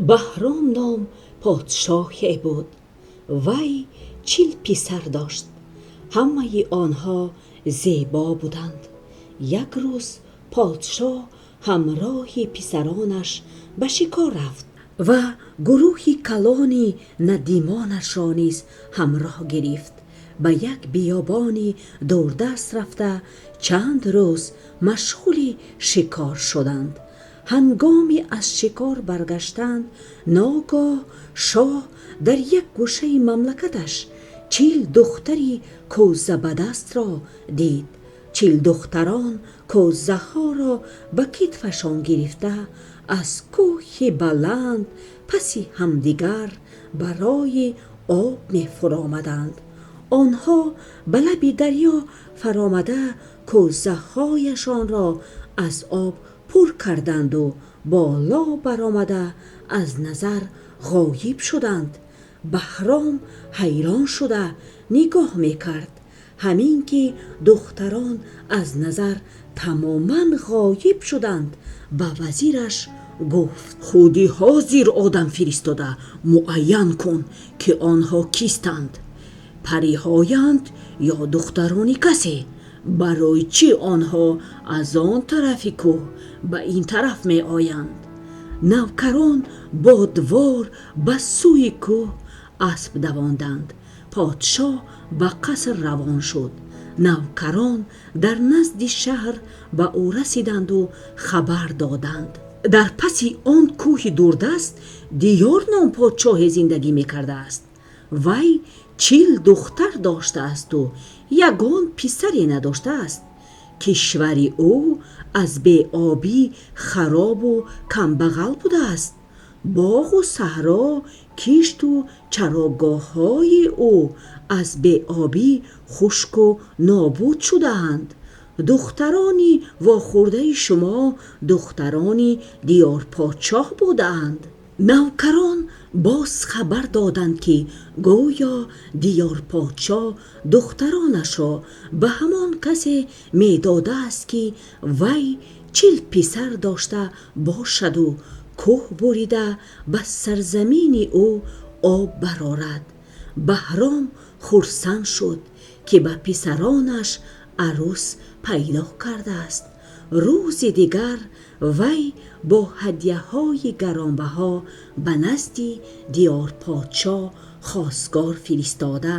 Баҳром ном подшоҳе буд. Вай 40 писар дошт. Ҳамаи онҳо зебо буданд. Як рӯз подшоҳ ҳамроҳи писаронаш ба шикор рафт ва гурӯҳи калони надимонашро низ ҳамроҳ гирифт. Ба як биёбони дурдаст рафта, чанд рӯз машғули шикор шуданд. Ҳангоми аз шикор баргаштан, ногоҳ шоҳ дар як гӯшаи мамлакаташ 40 духтари кӯзабадастро дид. 40 духтарон кӯзаҳоро ба китфашон гирифта, аз кӯҳи баланд паси ҳамдигар барои об мефуромаданд. Онҳо ба лаби дарё фаромада, кӯзаҳояшонро аз об пур карданду боло баромада аз назар ғоиб шуданд. Баҳром ҳайрон шуда нигоҳ мекард. Ҳамин ки духтарон аз назар тамоман ғоиб шуданд, ба вазираш гуфт: «Худи ҳозир одам фиристода муайян кун, ки онҳо кистанд, париҳоянд ё духтарони касе. Барои чӣ онҳо аз он тарафи кӯҳ ба ин тараф меоянд?» Навкарон бодвор ба сӯи кӯҳ асп давонданд. Подшоҳ ба қаср равон шуд. Навкарон дар назди шаҳр ба ӯ расиданду хабар доданд: дар паси он кӯҳи дурдаст Диёр ном подшоҳе зиндагӣ мекардааст. Вай 40 духтар доштаасту ягон писаре надоштааст. Кишвари ӯ аз беобӣ харобу камбағал будааст. Боғу саҳро, кишту чарогоҳҳои ӯ аз беобӣ хушку нобуд шудаанд. Духтарони вохӯрдаи шумо духтарони Диёрподшоҳ будаанд. Навкарон боз хабар доданд, ки гӯё Диёрподшоҳ духтаронашро ба ҳамон касе медодааст, ки вай 40 писар дошта бошаду кӯҳ бурида ба сарзамини ӯ об барорад. Баҳром хурсанд шуд, ки ба писаронаш арӯс пайдо кардааст. Рӯзи дигар вай бо ҳадяҳои гаронбаҳо ба назди Диёрподшоҳ хосгор фиристода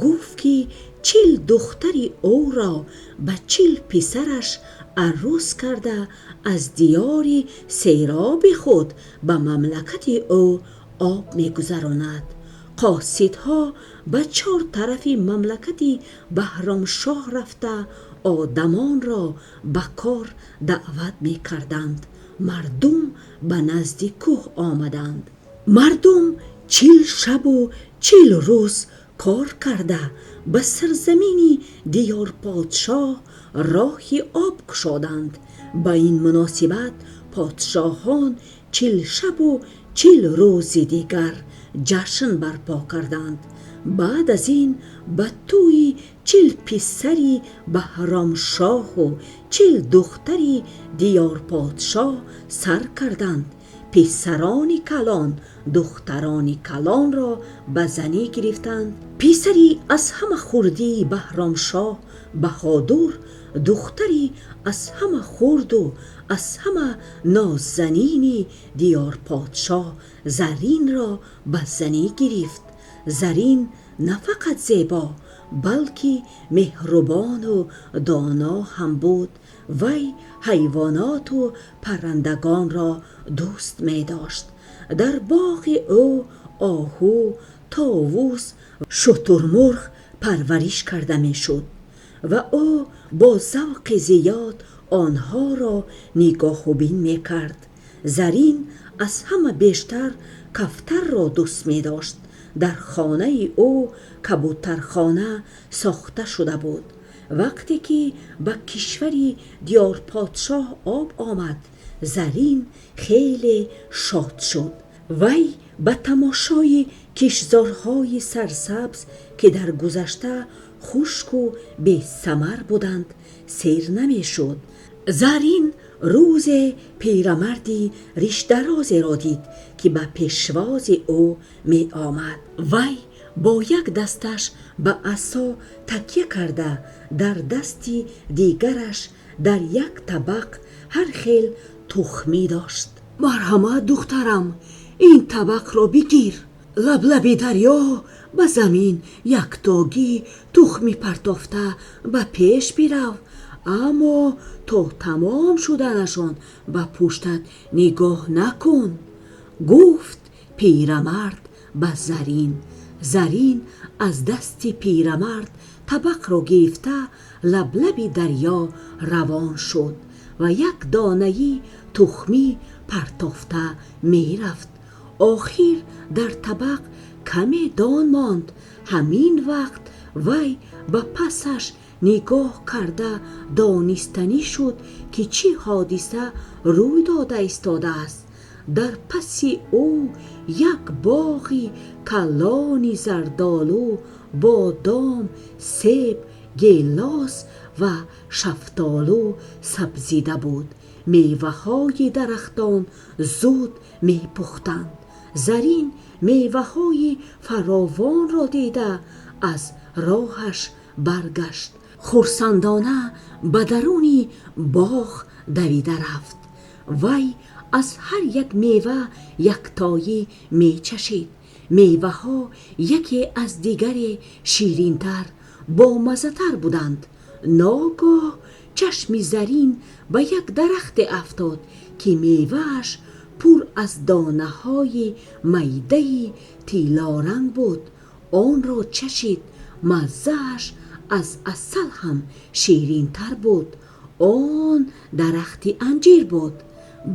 гуфт, ки 40 духтари ӯро ба 40 писараш арӯс карда, аз диёри сероби худ ба мамлакати ӯ об мегузаронад. Қосидҳо ба чор тарафи мамлакати Баҳромшоҳ рафта, одамонро ба кор даъват мекарданд. Мардум ба назди кӯҳ омаданд. Мардум 40 шабу 40 рӯз кор карда, ба сарзамини Диёрподшоҳ роҳи об кушоданд. Ба ин муносибат подшоҳон 40 шабу 40 рӯзи дигар ҷашн барпо карданд. Баъд аз ин ба тӯи 40 писари Баҳромшоҳу 40 духтари Диёрподшоҳ сар карданд. Писарони калон духтарони калонро ба занӣ гирифтанд. Писари аз ҳама хурдии Баҳромшоҳ Баҳодур духтари аз ҳама хурду аз ҳама нозанини Диёрподшоҳ Заринро ба занӣ гирифт. Зарин на фақат зебо, балки меҳрубону доно ҳам буд. Вай ҳайвоноту паррандагонро дӯст медошт. Дар боғи ӯ оҳу, товус, шутурмурғ парвариш карда мешуд ва ӯ бо завқи зиёд онҳоро нигоҳубин мекард. Зарин аз ҳама бештар кафтарро дӯст медошт. Дар хонаи ӯ кабутархона сохта шуда буд. Вақте ки ба кишвари Диёрподшоҳ об омад, Зарин хеле шод шуд. Вай ба тамошои киштзорҳои сарсабз, ки дар гузашта хушку бесамар буданд, сер намешуд. Зарин Рӯзе пирамарди ришдарозеро дид, ки ба пешвози ӯ меомад. Вай бо як дасташ ба асо такя карда, дар дасти дигараш дар як табақ ҳар хел тухмӣ дошт. Марҳамат, духтарам, ин табақро бигир. Лаблаби дарё ба замин яктогӣ тухми партофта ба пеш бирав, аммо то тамом шуданашон ба пуштат нигоҳ накун, гуфт пирамард ба Зарин. Зарин аз дасти пирамард табақро гирифта, лаблаби дарё равон шуд ва як донаи тухмӣ партофта мерафт. Охир дар табақ каме дон монд. Ҳамин вақт вай ба пасаш нигоҳ карда донистанӣ шуд, ки чӣ ҳодиса рӯй дода истодааст. Дар паси ӯ як боғи калони зардолу, бодом, себ, гелос ва шафтолу сабзида буд. Меваҳои дарахтон зуд мепухтанд. Зарин меваҳои фаровонро дида, аз роҳаш баргашт. Хурсандона ба даруни боғ давида рафт. Вай аз ҳар як мева яктои мечашид. Меваҳо яке аз дигаре ширинтар, бомаззатар буданд. Ногоҳ чашми Зарин ба як дарахте афтод, ки мевааш пур аз донаҳои майдаи тилоранг буд. Онро чашид. Маззааш аз асал ҳам ширинтар буд. Он дарахти анҷир буд.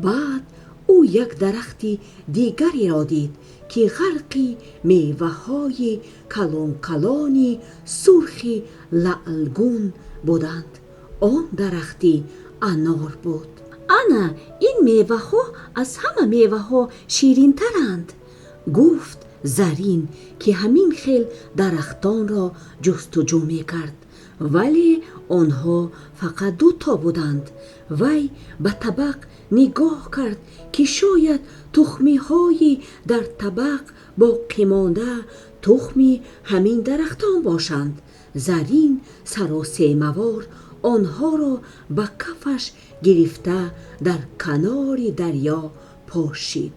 Баъд ӯ як дарахти дигареро дид, ки ғарқи меваҳои калонкалони сурхи лаългун буданд. Он дарахти анор буд. Ана ин меваҳо аз ҳама меваҳо ширинтаранд, гуфт Зарин, ки ҳамин хел дарахтонро ҷустуҷӯ мекард. Вале онҳо фақат дуто буданд. Вай ба табақ нигоҳ кард, ки шояд тухмиҳои дар табақ боқимонда тухми ҳамин дарахтон бошанд. Зарин саросемавор онҳоро ба кафаш гирифта, дар канори дарё пошид.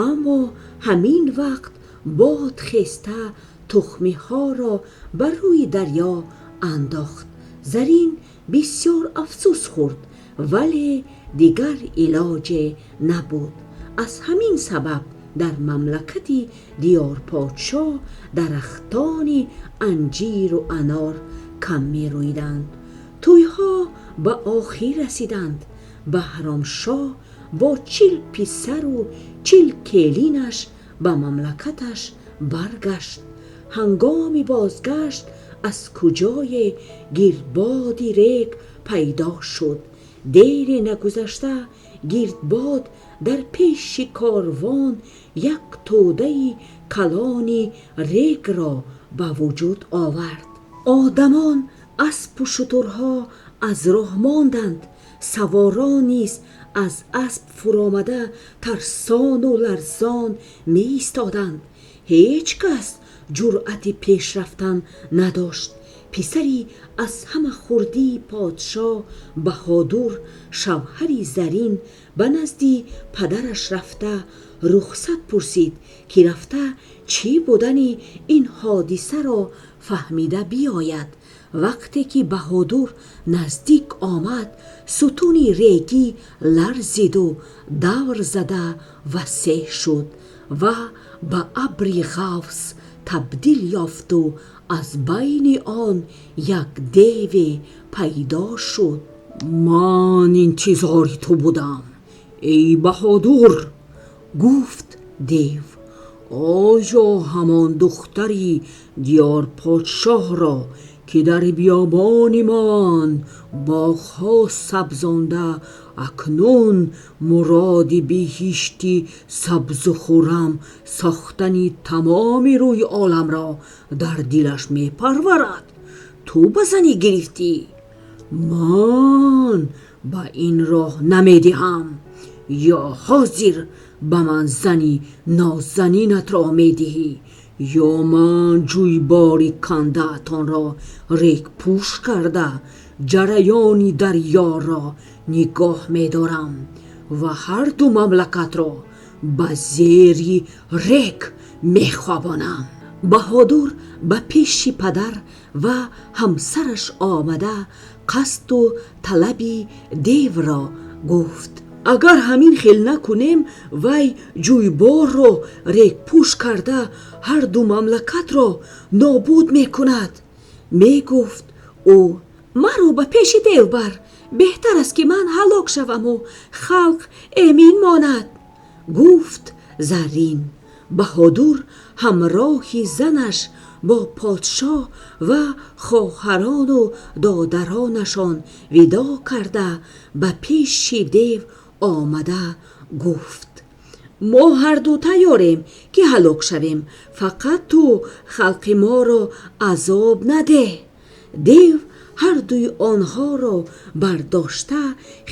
Аммо ҳамин вақт бод хеста тухмиҳоро ба рӯи дарё андохт. Зарин бисёр афсус хӯрд, вале дигар илоҷе набуд. Аз ҳамин сабаб дар мамлакати диёрподшоҳ дарахтони анҷиру анор кам мероиданд. Тӯйҳо ба охир расиданд. Баҳромшоҳ бо 40 писару 40 келинаш ба мамлакаташ баргашт. Ҳангоми бозгашт аз куҷое гирдбоди рег пайдо шуд. Дере нагузашта гирдбод дар пеши корвон як тӯдаи калони регро ба вуҷуд овард. Одамон, аспу шутурҳо аз роҳ монданд. Саворон низ аз асп фуромада, тарсону ларзон меистоданд. Ҳеҷ кас ҷуръати пеш рафтан надошт. Писари аз ҳама хурдии подшоҳ Баҳодур, шавҳари Зарин, ба назди падараш рафта рухсат пурсид, ки рафта чӣ будани ин ҳодисаро фаҳмида биёяд. Вақте ки Баҳодур наздик омад, сутуни регӣ ларзиду давр зада васеъ шуд ва ба абри ғафс табдил ёфту аз байни он як деве пайдо шуд. Ман интизори ту будам, эй Баҳодур, гуфт дев. Оё ҳамон духтари диёрподшоҳро, ки дар биёбони ман боғҳо сабзонда, акнун муроди биҳишти сабзу хуррам сохтани тамоми рӯи оламро дар дилаш мепарварад, ту ба занӣ гирифтӣ? Ман ба ин роҳ намедиҳам. Ё ҳозир ба ман зани нозанинатро медиҳӣ, ё ман ҷӯйбори кандаатонро регпӯш карда, ҷараёни дарёро нигоҳ медорам ва ҳар ду мамлакатро ба зери рег мехобонам. Баҳодур ба пеши падар ва ҳамсараш омада, қасду талаби девро гуфт. Агар ҳамин хел накунем, вай ҷӯйборро регпӯш карда, ҳар ду мамлакатро нобуд мекунад, мегуфт ӯ. Маро ба пеши дев бар, беҳтар аст ки ман ҳалок шавам ва халқ эмин монад, гуфт Зарин. Баҳодур ҳамроҳи занаш бо подшоҳ ва хоҳарон ва додаронашон видо карда, ба пеши дев омада гуфт: Мо ҳар ду тайёрем, ки ҳалок шавем, фақат ту халқи моро азоб надеҳ. Дев ҳар дуи онҳоро бардошта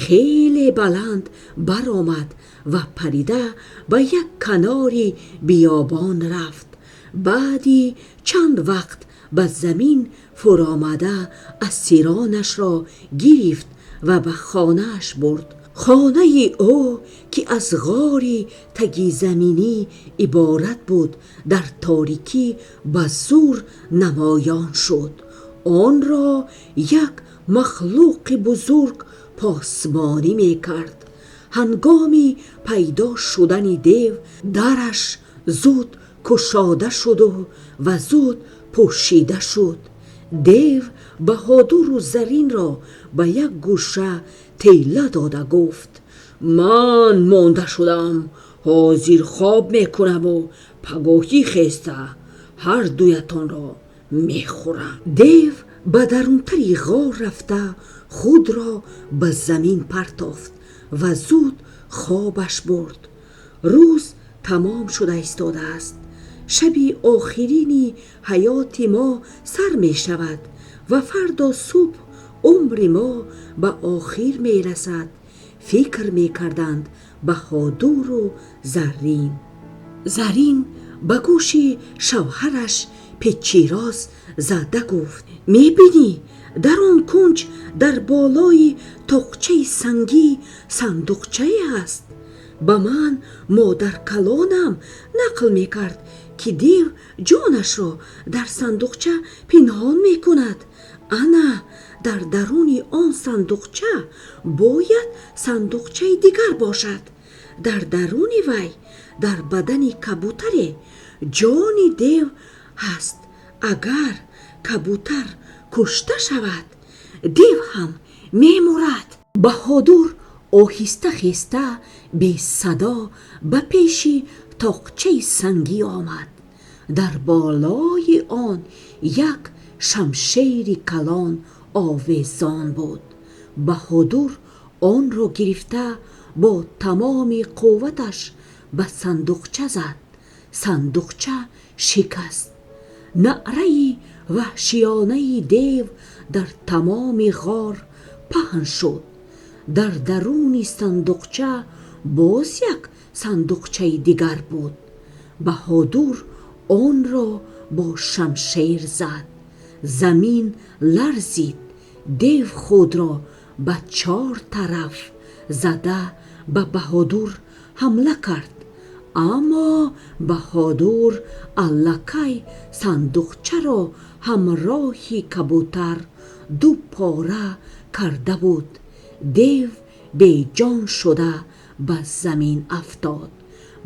хеле баланд баромад ва парида ба як канори биёбон рафт. Баъди чанд вақт ба замин фуромада, асиронашро гирифт ва ба хонааш бурд. Хонаи ӯ, ки аз ғори тагизаминӣ иборат буд, дар торикӣ ба зӯр намоён шуд. Онро як махлуқи бузург посбонӣ мекард. Ҳангоми пайдо шудани дев дараш зуд кушода шуду ва зуд пӯшида шуд. Дев Баҳодуру Заринро ба як гӯша тела дода гуфт: Ман монда шудам, ҳозир хоб мекунаму пагоҳӣ хеста ҳар дуятонро мехӯрам. Дев ба дарунтари ғор рафта, худро ба замин партофт ва зуд хобаш бурд. Рӯз тамом шуда истодааст. Шаби охирини ҳаёти мо сар мешавад ва фардо субҳ умри мо ба охир мерасад, фикр мекарданд Баҳодуру Зарин. Зарин ба гӯши шавҳараш печироз зада гуфт: Мебинӣ, дар он кунҷ дар болои тоқчаи сангӣ сандуқчае аст. Ба ман модаркалонам нақл мекард, ки дев ҷонашро дар сандуқча пинҳон мекунад. Ана дар даруни он сандуқча бояд сандуқчаи дигар бошад. Дар даруни вай дар бадани кабутаре ҷони дев ҳаст. Агар кабутар кушта шавад, дев ҳам мемурад. Баҳодур оҳиста хеста, бесадо ба пеши тоқчаи сангӣ омад. Дар болои он як шамшери калон овезон буд. Баҳодур онро гирифта, бо тамоми қувваташ ба сандуқча зад. Сандуқча шикаст. Наъраи ваҳшиёнаи дев дар тамоми ғор паҳн шуд. Дар даруни сандуқча боз як сандуқчаи дигар буд. Баҳодур онро бо шамшер зад. Замин ларзид. Дев худро ба чор тараф зада, ба Баҳодур ҳамла кард. Аммо Баҳодур аллакай сандуқчаро ҳамроҳи кабутар ду пора карда буд. Дев беҷон шуда ба замин афтод.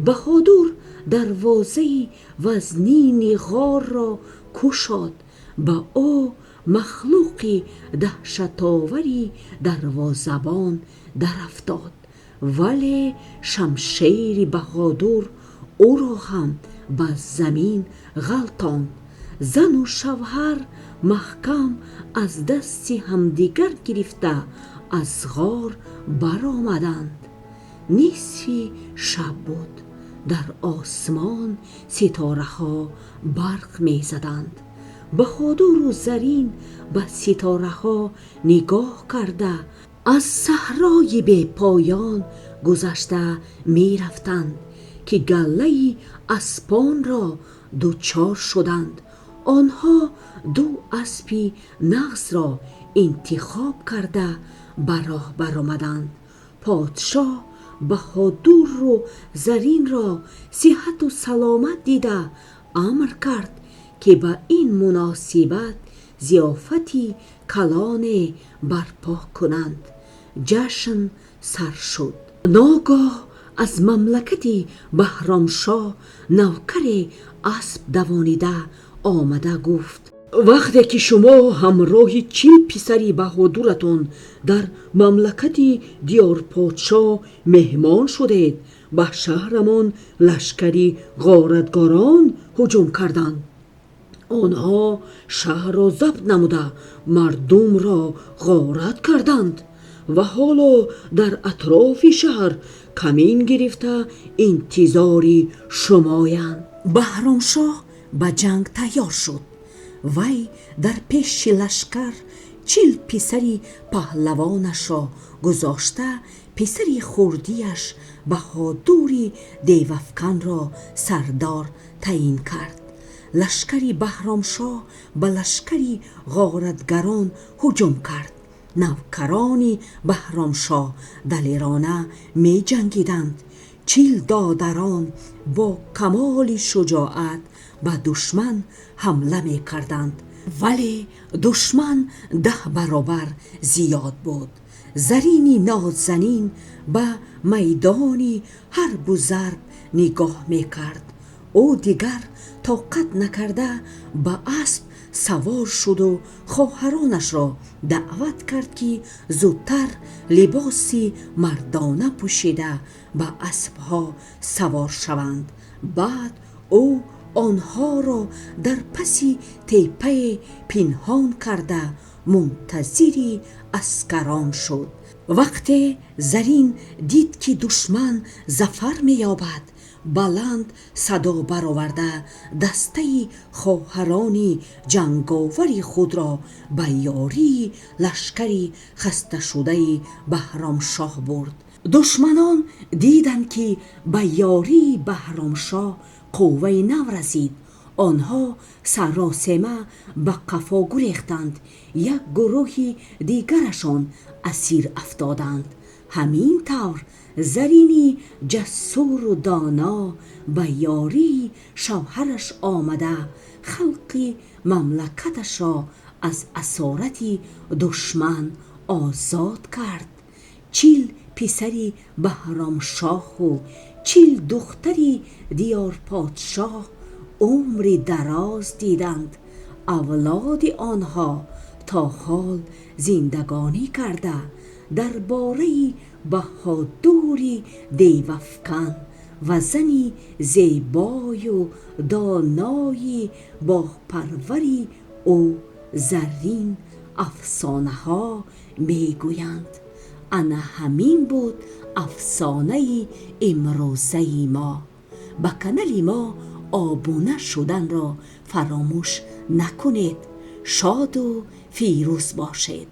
Баҳодур дарвозаи вазнини ғорро кушод. Ба ӯ махлуқи даҳшатовари дарвозабон дарафтод, вале шамшери Баҳодур ӯро ҳам ба замин ғалтонд. Зану шавҳар маҳкам аз дасти ҳамдигар гирифта, аз ғор баромаданд. Нисфи шаб буд. Дар осмон ситораҳо барқ мезаданд. Баҳодуру Зарин ба ситораҳо нигоҳ карда, Аз саҳрои бепоён гузашта мерафтанд, ки галлаи аспонро дучор шуданд. Онҳо ду аспи нағзро интихоб карда, ба роҳ баромаданд. Подшоҳ Баҳодуру Заринро сиҳату саломат дида, амр кард, ки ба ин муносибат зиёфати калоне барпо кунанд. Ҷашн сар шуд. Ногаҳ аз мамлакати Баҳромшоҳ навкаре асп давонида омада гуфт: «Вақте ки шумо ҳамроҳи 40 писари баҳодуратон дар мамлакати Диёрподшоҳ меҳмон шудед, ба шаҳрамон лашкари ғоратгарон ҳуҷум карданд. Онҳо шаҳрро забт намуда, мардумро ғорат карданд ва ҳоло дар атрофи шаҳр камин гирифта интизори шумоянд». Баҳромшоҳ ба ҷанг тайёр шуд. Вай дар пеши лашкар 40 писари паҳлавонашро гузошта, писари хурдиаш Баҳодури Девафканро сардор таъин кард. Лашкари Баҳромшоҳ ба лашкари ғоратгарон ҳуҷум кард. Навкарони Баҳромшоҳ далерона меҷангиданд. 40 додарон бо камоли шуҷоат ба душман ҳамла мекарданд, вале душман 10 баробар зиёд буд. Зарини нозанин ба майдони ҳарбу зарб нигоҳ мекард. Ӯ дигар тоқат накарда, ба асп савор шуду хоҳаронашро даъват кард, ки зудтар либоси мардона пӯшида, ба аспҳо савор шаванд. Баъд ӯ онҳоро дар паси тепае пинҳон карда, мунтазири аскарон шуд. Вақте Зарин дид, ки душман зафар меёбад, баланд садо бароварда, дастаи хоҳарони ҷанговари худро ба ёрии лашкари хасташудаи Баҳромшоҳ бурд. Душманон диданд, ки ба ёрии Баҳромшоҳ қувваи нав расид. Онҳо саросема ба қафо гурехтанд, як гурӯҳи дигарашон асир афтоданд. Ҳамин тавр Зарини ҷасуру доно ба ёрии шавҳараш омада, халқи мамлакаташро аз асорати душман озод кард. 40 писари Баҳромшоҳу 40 духтари Диёрподшоҳ умри дароз диданд. Авлоди онҳо то ҳол зиндагонӣ карда, дар бораи Баҳодури Девафкан ва зани зебою донои боғпарвари ӯ Зарин афсонаҳо мегӯянд. Ана ҳамин буд афсонаи имрӯзаи мо. Ба канали мо обуна шуданро фаромӯш накунед. Шоду фирӯз бошед.